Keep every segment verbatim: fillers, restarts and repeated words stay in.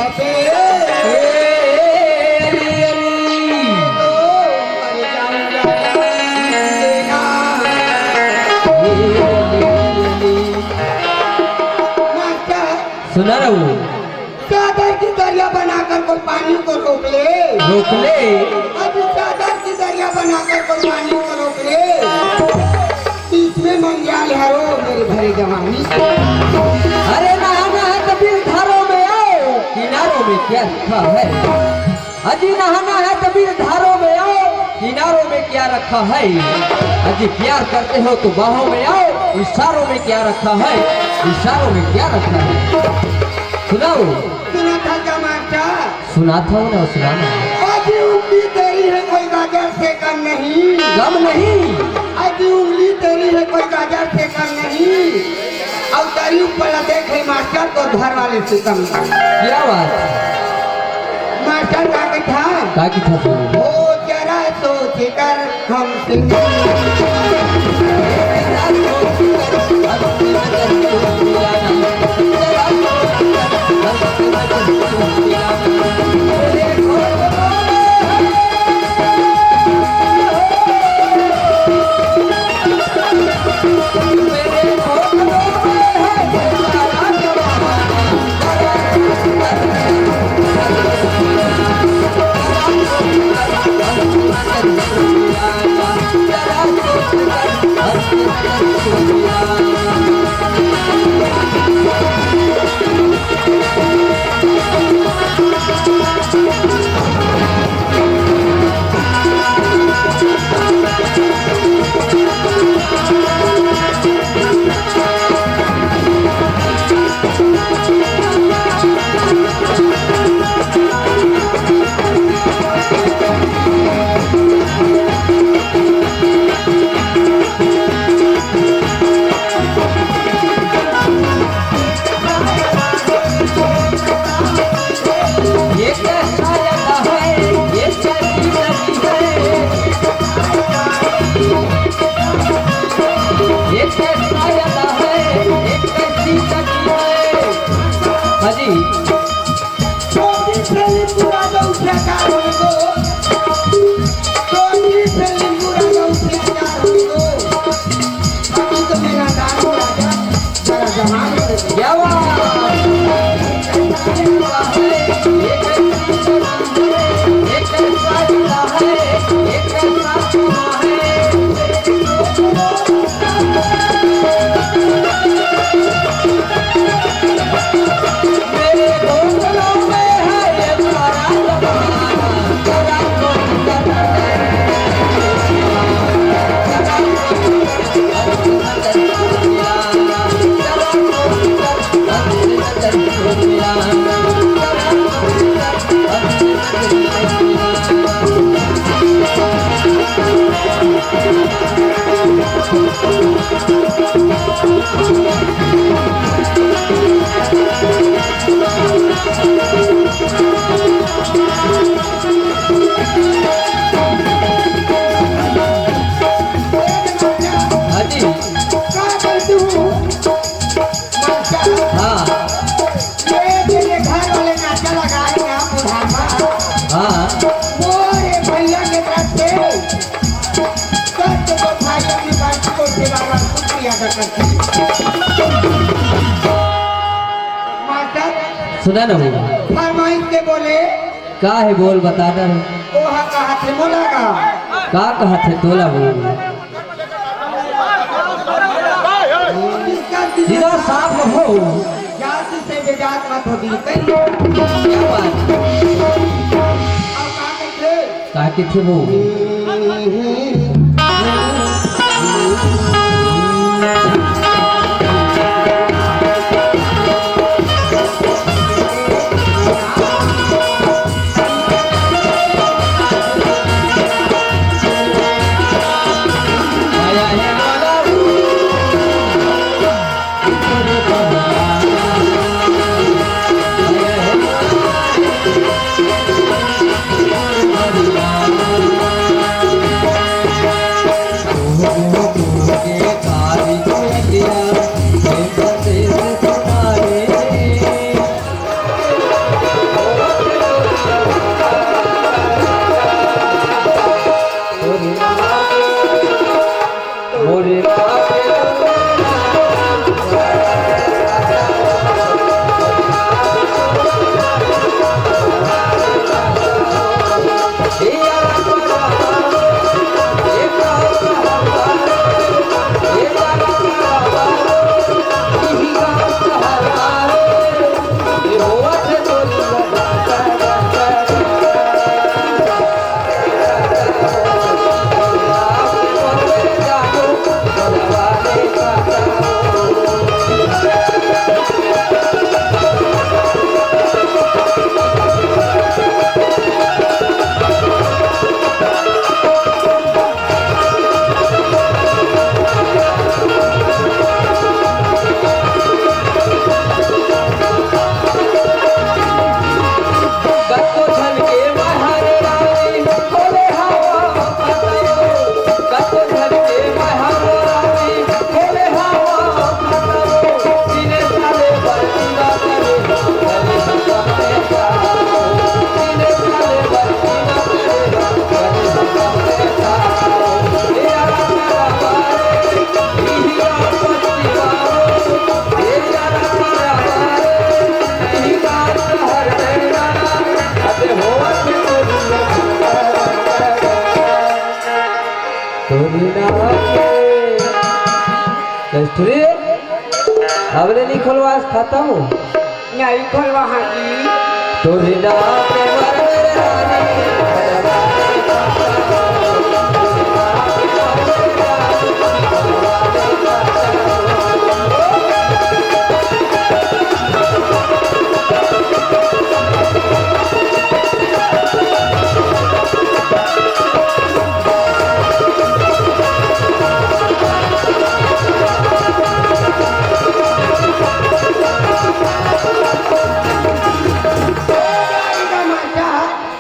Master, सुना रहू। चादर की दरिया बनाकर कोई पानी को रोक ले। रोक ले। अभी चादर की दरिया बनाकर कोई पानी को रोक ले। बीच में मंगिया लहरो मेरे भरे जवानी। अरे नहाना है तो बिल धारों में आओ, किनारों में क्या रखा है? अजी नहाना है तो बिल धारों में आओ, किनारों में क्या रखा है? अजी प्यार करते हो तो बाहों में आओ, इशारों में क्या रखा है? इशारों में क्या रखा है? सुनाओ। सुना था क्या मास्टर? सुना था ना, सुना ना। अजी उंगली तेरी है कोई गाजर से कम नहीं। कम नहीं। अजी उंगली तेरी है कोई गाजर से कम नहीं। और तेरी ऊपर देखे मास्टर तो घर वाले से कम नहीं। क्या बात है? मास्टर का कथा? का कथा सुनो? वो जरा सोच कर हमसे हाँ जी। छोटी से लिंबू राजा उठे चार होने को, छोटी से लिंबू राजा उठे चार होने को, अभी तो मेरा नानू राजा जरा जवान होने दो। क्या बात? हाँ जी। हाँ। ये मेरे घर वाले नाचा लगाए ना बुढ़ापा। हाँ। वो रे भैया के तरफ से कष्ट को भाई अपनी बात को सेवा का शुक्रिया अदा करते हैं। मास्टर, सुना ना वो। फरमाइश के बोले। का है बोल बता दे। ओहा कहा थे मोला का। का कहा थे तोला बोल। सीधा साफ हो। जात से बेजात मत हो दिल कहीं। क्या बात? अब का कहिथे? का कहिथे वो? अब ले नहीं खोलवास खाता हूँ। नहीं खोलवा हाँ जी। तोरी नाम के मर मेरे रानी।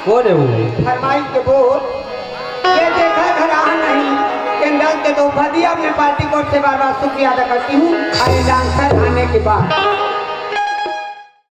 कौन है वो? फरमाइश के बोल। ये देखा घर आ नहीं, केंद्र के दो फदिया अपने पार्टी को से बार बार शुक्रिया अदा करती हूँ। अरे डांसर आने के बाद